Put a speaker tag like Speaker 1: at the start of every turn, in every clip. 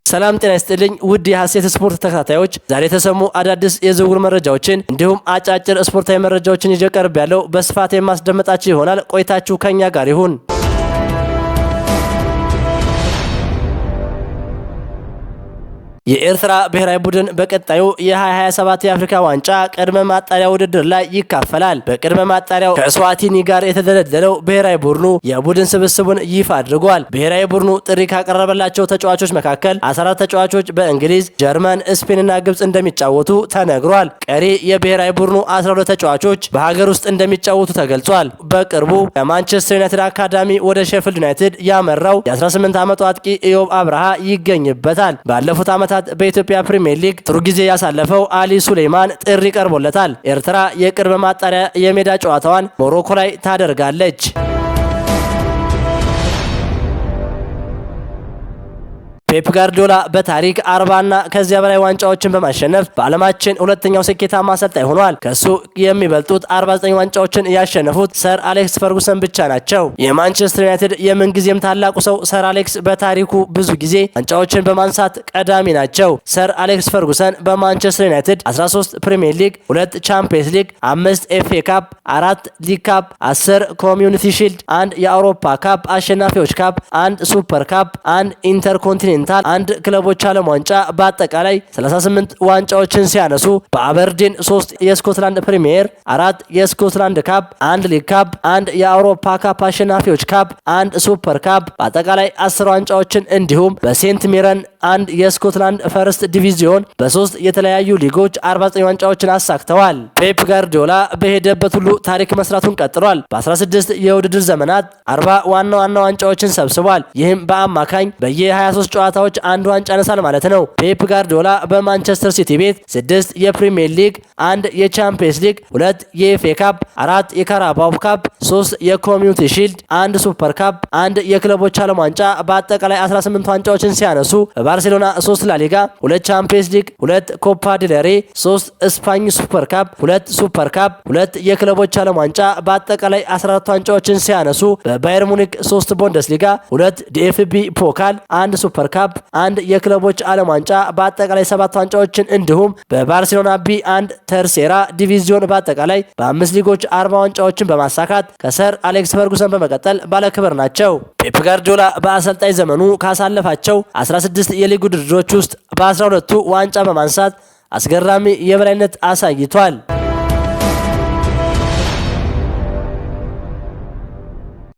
Speaker 1: ሰላም ጤና ይስጥልኝ ውድ የሀሴት ስፖርት ተከታታዮች፣ ዛሬ የተሰሙ አዳዲስ የዝውውር መረጃዎችን እንዲሁም አጫጭር ስፖርታዊ መረጃዎችን ይዤ ቀርቤያለሁ። በስፋት የማስደመጣችሁ ይሆናል። ቆይታችሁ ከኛ ጋር ይሁን። የኤርትራ ብሔራዊ ቡድን በቀጣዩ የ2027 የአፍሪካ ዋንጫ ቅድመ ማጣሪያ ውድድር ላይ ይካፈላል። በቅድመ ማጣሪያው ከእስዋቲኒ ጋር የተደለደለው ብሔራዊ ቡድኑ የቡድን ስብስቡን ይፋ አድርጓል። ብሔራዊ ቡድኑ ጥሪ ካቀረበላቸው ተጫዋቾች መካከል 14 ተጫዋቾች በእንግሊዝ፣ ጀርመን፣ ስፔንና ግብጽ እንደሚጫወቱ ተነግሯል። ቀሪ የብሔራዊ ቡድኑ 12 ተጫዋቾች በሀገር ውስጥ እንደሚጫወቱ ተገልጿል። በቅርቡ ከማንቸስተር ዩናይትድ አካዳሚ ወደ ሼፊልድ ዩናይትድ ያመራው የ18 ዓመቱ አጥቂ ኢዮብ አብርሃ ይገኝበታል። ባለፉት ዓመታት በኢትዮጵያ ፕሪሚየር ሊግ ጥሩ ጊዜ ያሳለፈው አሊ ሱሌይማን ጥሪ ቀርቦለታል። ኤርትራ የቅድመ ማጣሪያ የሜዳ ጨዋታዋን ሞሮኮ ላይ ታደርጋለች። ፔፕ ጋርዲዮላ በታሪክ 40ና ከዚያ በላይ ዋንጫዎችን በማሸነፍ በዓለማችን ሁለተኛው ስኬታማ አሰልጣኝ ሆኗል። ከሱ የሚበልጡት 49 ዋንጫዎችን ያሸነፉት ሰር አሌክስ ፈርጉሰን ብቻ ናቸው። የማንቸስተር ዩናይትድ የምንጊዜም ታላቁ ሰው ሰር አሌክስ በታሪኩ ብዙ ጊዜ ዋንጫዎችን በማንሳት ቀዳሚ ናቸው። ሰር አሌክስ ፈርጉሰን በማንቸስተር ዩናይትድ 13 ፕሪሚየር ሊግ፣ 2 ቻምፒየንስ ሊግ፣ 5 ኤፍኤ ካፕ፣ 4 ሊግ ካፕ፣ 10 ኮሚዩኒቲ ሺልድ፣ አንድ የአውሮፓ ካፕ አሸናፊዎች ካፕ፣ አንድ ሱፐር ካፕ፣ አንድ ኢንተርኮንቲኔንታል፣ አንድ ክለቦች ዓለም ዋንጫ፣ በአጠቃላይ 38 ዋንጫዎችን ሲያነሱ በአበርዲን 3 የስኮትላንድ ፕሪሚየር፣ 4 የስኮትላንድ ካፕ፣ አንድ ሊግ ካፕ፣ አንድ የአውሮፓ ካፕ አሸናፊዎች ካፕ፣ አንድ ሱፐር ካፕ፣ በአጠቃላይ 10 ዋንጫዎችን እንዲሁም በሴንት ሚረን አንድ የስኮትላንድ ፈርስት ዲቪዚዮን በሶስት የተለያዩ ሊጎች 49 ዋንጫዎችን አሳክተዋል። ፔፕ ጋርዲዮላ በሄደበት ሁሉ ታሪክ መስራቱን ቀጥሏል። በ16 የውድድር ዘመናት 40 ዋና ዋና ዋንጫዎችን ሰብስቧል። ይህም በአማካኝ በየ23 ጨዋታዎች አንድ ዋንጫ ያነሳል ማለት ነው። ፔፕ ጋርዲዮላ በማንቸስተር ሲቲ ቤት 6 የፕሪሚየር ሊግ፣ አንድ የቻምፒየንስ ሊግ፣ 2 የኤፍኤ ካፕ፣ 4 የካራባው ካፕ፣ 3 የኮሚዩኒቲ ሺልድ፣ አንድ ሱፐር ካፕ፣ አንድ የክለቦች ዓለም ዋንጫ፣ በአጠቃላይ 18 ዋንጫዎችን ሲያነሱ በባርሴሎና 3 ላሊጋ፣ 2 ቻምፒየንስ ሊግ፣ 2 ኮፓ ዴልሬ፣ 3 ስፓኝ ሱፐር ካፕ፣ 2 ሱፐር ካፕ፣ 2 የክለቦች ዓለም ዋንጫ፣ በአጠቃላይ 14 ዋንጫዎችን ሲያነሱ በባየር ሙኒክ 3 ቡንደስሊጋ፣ 2 ዲኤፍቢ ፖካል፣ አንድ ሱፐር ካፕ፣ አንድ የክለቦች ዓለም ዋንጫ፣ በአጠቃላይ 7 ዋንጫዎችን እንዲሁም በባርሴሎና ቢ አንድ ተርሴራ ዲቪዚዮን በአጠቃላይ በአምስት ሊጎች 40 ዋንጫዎችን በማሳካት ከሰር አሌክስ ፈርጉሰን በመቀጠል ባለክብር ናቸው። ፔፕ ጋርዲዮላ በአሰልጣኝ ዘመኑ ካሳለፋቸው 16 የሊግ ውድድሮች ውስጥ በ12ቱ ዋንጫ በማንሳት አስገራሚ የበላይነት አሳይቷል።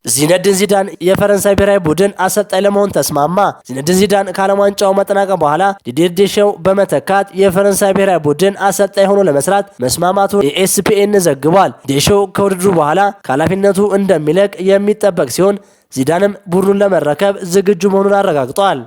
Speaker 1: ዚነዲን ዚዳን የፈረንሳይ ብሔራዊ ቡድን አሰልጣኝ ለመሆን ተስማማ። ዚነዲን ዚዳን ከዓለም ዋንጫው መጠናቀቅ በኋላ ዲዲየር ዴሾን በመተካት የፈረንሳይ ብሔራዊ ቡድን አሰልጣኝ ሆኖ ለመስራት መስማማቱን ኢኤስፒኤን ዘግቧል። ዴሾ ከውድድሩ በኋላ ከኃላፊነቱ እንደሚለቅ የሚጠበቅ ሲሆን ዚዳንም ቡድኑን ለመረከብ ዝግጁ መሆኑን አረጋግጧል።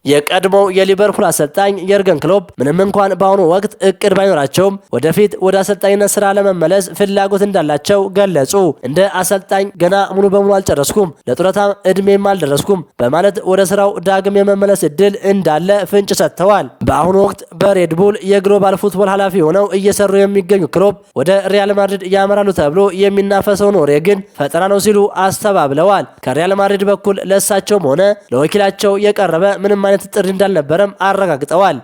Speaker 1: የቀድሞው የሊቨርፑል አሰልጣኝ የርገን ክሎፕ ምንም እንኳን በአሁኑ ወቅት እቅድ ባይኖራቸውም ወደፊት ወደ አሰልጣኝነት ስራ ለመመለስ ፍላጎት እንዳላቸው ገለጹ። እንደ አሰልጣኝ ገና ሙሉ በሙሉ አልጨረስኩም፣ ለጡረታ እድሜም አልደረስኩም በማለት ወደ ስራው ዳግም የመመለስ እድል እንዳለ ፍንጭ ሰጥተዋል። በአሁኑ ወቅት በሬድቡል የ global football ኃላፊ ሆነው እየሰሩ የሚገኙ ክሎፕ ወደ ሪያል ማድሪድ ያመራሉ ተብሎ የሚናፈሰውን ወሬ ግን ፈጠራ ነው ሲሉ አስተባብለዋል። ከሪያል ማድሪድ በኩል ለእሳቸውም ሆነ ለወኪላቸው የቀረበ ምንም አይነት ጥሪ እንዳልነበረም አረጋግጠዋል።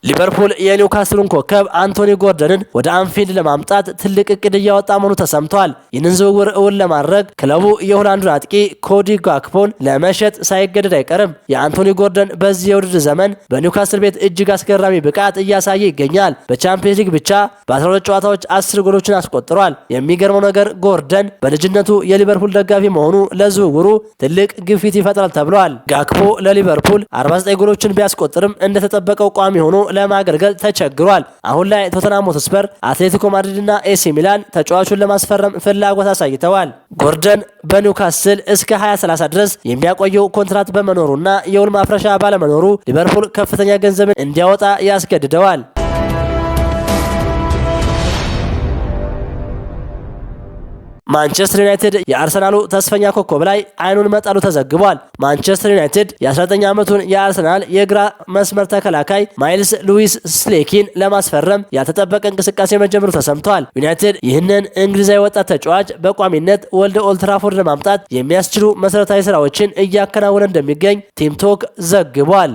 Speaker 1: ሊቨርፑል የኒውካስሉን ኮከብ አንቶኒ ጎርደንን ወደ አንፊልድ ለማምጣት ትልቅ እቅድ እያወጣ መሆኑ ተሰምቷል። ይህንን ዝውውር እውን ለማድረግ ክለቡ የሆላንዱን አጥቂ ኮዲ ጋክፖን ለመሸጥ ሳይገደድ አይቀርም። የአንቶኒ ጎርደን በዚህ የውድድር ዘመን በኒውካስል ቤት እጅግ አስገራሚ ብቃት እያሳየ ይገኛል። በቻምፒየንስ ሊግ ብቻ በ12 ጨዋታዎች 10 ጎሎችን አስቆጥሯል። የሚገርመው ነገር ጎርደን በልጅነቱ የሊቨርፑል ደጋፊ መሆኑ ለዝውውሩ ትልቅ ግፊት ይፈጥራል ተብሏል። ጋክፖ ለሊቨርፑል 49 ጎሎችን ቢያስቆጥርም እንደተጠበቀው ቋሚ ሆኖ ለማገልገል ተቸግሯል። አሁን ላይ ቶተንሃም ሆትስፐር፣ አትሌቲኮ ማድሪድ እና ኤሲ ሚላን ተጫዋቹን ለማስፈረም ፍላጎት አሳይተዋል። ጎርደን በኒውካስል እስከ 2030 ድረስ የሚያቆየው ኮንትራት በመኖሩና የውል ማፍረሻ ባለመኖሩ ሊቨርፑል ከፍተኛ ገንዘብን እንዲያወጣ ያስገድደዋል። ማንቸስተር ዩናይትድ የአርሰናሉ ተስፈኛ ኮከብ ላይ አይኑን መጣሉ ተዘግቧል። ማንቸስተር ዩናይትድ የ19 ዓመቱን የአርሰናል የግራ መስመር ተከላካይ ማይልስ ሉዊስ ስኬሊን ለማስፈረም ያልተጠበቀ እንቅስቃሴ መጀመሩ ተሰምቷል። ዩናይትድ ይህንን እንግሊዛዊ ወጣት ተጫዋች በቋሚነት ወደ ኦልድትራፎርድ ለማምጣት የሚያስችሉ መሰረታዊ ስራዎችን እያከናወነ እንደሚገኝ ቲምቶክ ዘግቧል።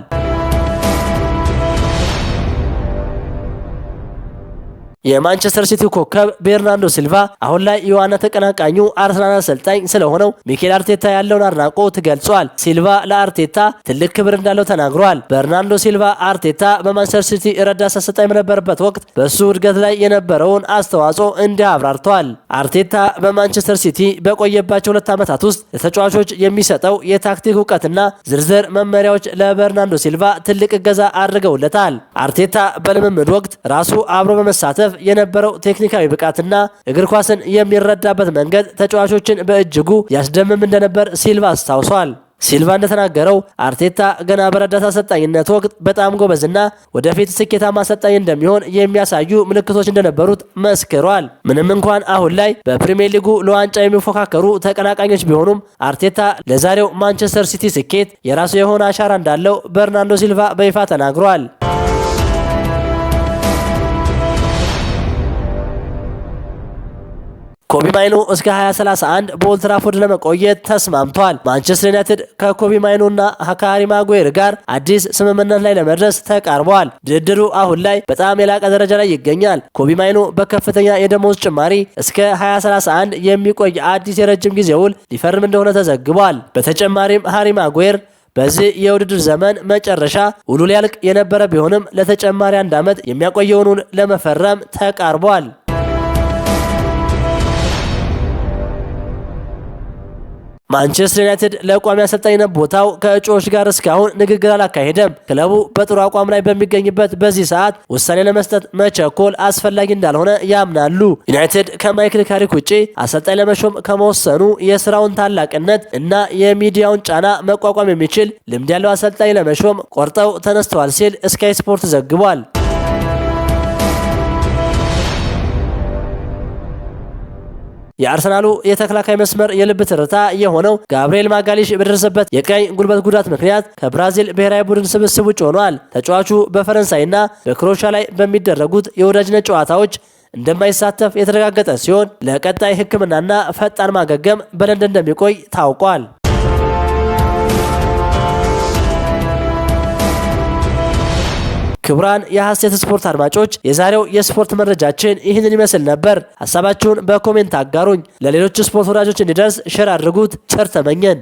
Speaker 1: የማንቸስተር ሲቲ ኮከብ ቤርናንዶ ሲልቫ አሁን ላይ የዋና ተቀናቃኙ አርሰናል አሰልጣኝ ስለሆነው ሚኬል አርቴታ ያለውን አድናቆት ገልጿል። ሲልቫ ለአርቴታ ትልቅ ክብር እንዳለው ተናግሯል። በርናንዶ ሲልቫ አርቴታ በማንቸስተር ሲቲ ረዳት አሰልጣኝ በነበረበት ወቅት በእሱ እድገት ላይ የነበረውን አስተዋጽኦ እንዲህ አብራርተዋል። አርቴታ በማንቸስተር ሲቲ በቆየባቸው 2 ዓመታት ውስጥ ለተጫዋቾች የሚሰጠው የታክቲክ እውቀትና ዝርዝር መመሪያዎች ለበርናንዶ ሲልቫ ትልቅ እገዛ አድርገውለታል። አርቴታ በልምምድ ወቅት ራሱ አብሮ በመሳተፍ የነበረው ቴክኒካዊ ብቃትና እግር ኳስን የሚረዳበት መንገድ ተጫዋቾችን በእጅጉ ያስደምም እንደነበር ሲልቫ አስታውሷል። ሲልቫ እንደተናገረው አርቴታ ገና በረዳት አሰልጣኝነት ወቅት በጣም ጎበዝና ወደፊት ስኬታማ አሰልጣኝ እንደሚሆን የሚያሳዩ ምልክቶች እንደነበሩት መስክሯል። ምንም እንኳን አሁን ላይ በፕሪሚየር ሊጉ ለዋንጫ የሚፎካከሩ ተቀናቃኞች ቢሆኑም፣ አርቴታ ለዛሬው ማንቸስተር ሲቲ ስኬት የራሱ የሆነ አሻራ እንዳለው በርናንዶ ሲልቫ በይፋ ተናግሯል። ኮቢ ማይኖ እስከ 2031 በኦልድትራፎርድ ለመቆየት ተስማምቷል። ማንቸስተር ዩናይትድ ከኮቢ ማይኖ እና ከሃሪ ማጓየር ጋር አዲስ ስምምነት ላይ ለመድረስ ተቃርበዋል። ድርድሩ አሁን ላይ በጣም የላቀ ደረጃ ላይ ይገኛል። ኮቢ ማይኖ በከፍተኛ የደሞዝ ጭማሪ እስከ 2031 የሚቆይ አዲስ የረጅም ጊዜ ውል ሊፈርም እንደሆነ ተዘግቧል። በተጨማሪም ሃሪ ማጓየር በዚህ የውድድር ዘመን መጨረሻ ውሉ ሊያልቅ የነበረ ቢሆንም ለተጨማሪ አንድ ዓመት የሚያቆየውን ውል ለመፈረም ተቃርቧል። ማንቸስተር ዩናይትድ ለቋሚ አሰልጣኝነት ቦታው ከእጩዎች ጋር እስካሁን ንግግር አላካሄደም። ክለቡ በጥሩ አቋም ላይ በሚገኝበት በዚህ ሰዓት ውሳኔ ለመስጠት መቸኮል አስፈላጊ እንዳልሆነ ያምናሉ። ዩናይትድ ከማይክል ካሪክ ውጪ አሰልጣኝ ለመሾም ከመወሰኑ የስራውን ታላቅነት እና የሚዲያውን ጫና መቋቋም የሚችል ልምድ ያለው አሰልጣኝ ለመሾም ቆርጠው ተነስተዋል ሲል ስካይ ስፖርት ዘግቧል። የአርሰናሉ የተከላካይ መስመር የልብ ትርታ የሆነው ጋብርኤል ማጋሊሽ በደረሰበት የቀኝ ጉልበት ጉዳት ምክንያት ከብራዚል ብሔራዊ ቡድን ስብስብ ውጭ ሆኗል። ተጫዋቹ በፈረንሳይና በክሮሻ ላይ በሚደረጉት የወዳጅነት ጨዋታዎች እንደማይሳተፍ የተረጋገጠ ሲሆን፣ ለቀጣይ ሕክምናና ፈጣን ማገገም በለንደን እንደሚቆይ ታውቋል። ክቡራን የሐሴት ስፖርት አድማጮች፣ የዛሬው የስፖርት መረጃችን ይህንን ይመስል ነበር። ሀሳባችሁን በ comment አጋሩኝ። ለሌሎች ስፖርት ወዳጆች እንዲደርስ share አድርጉት። ቸር ተመኘን።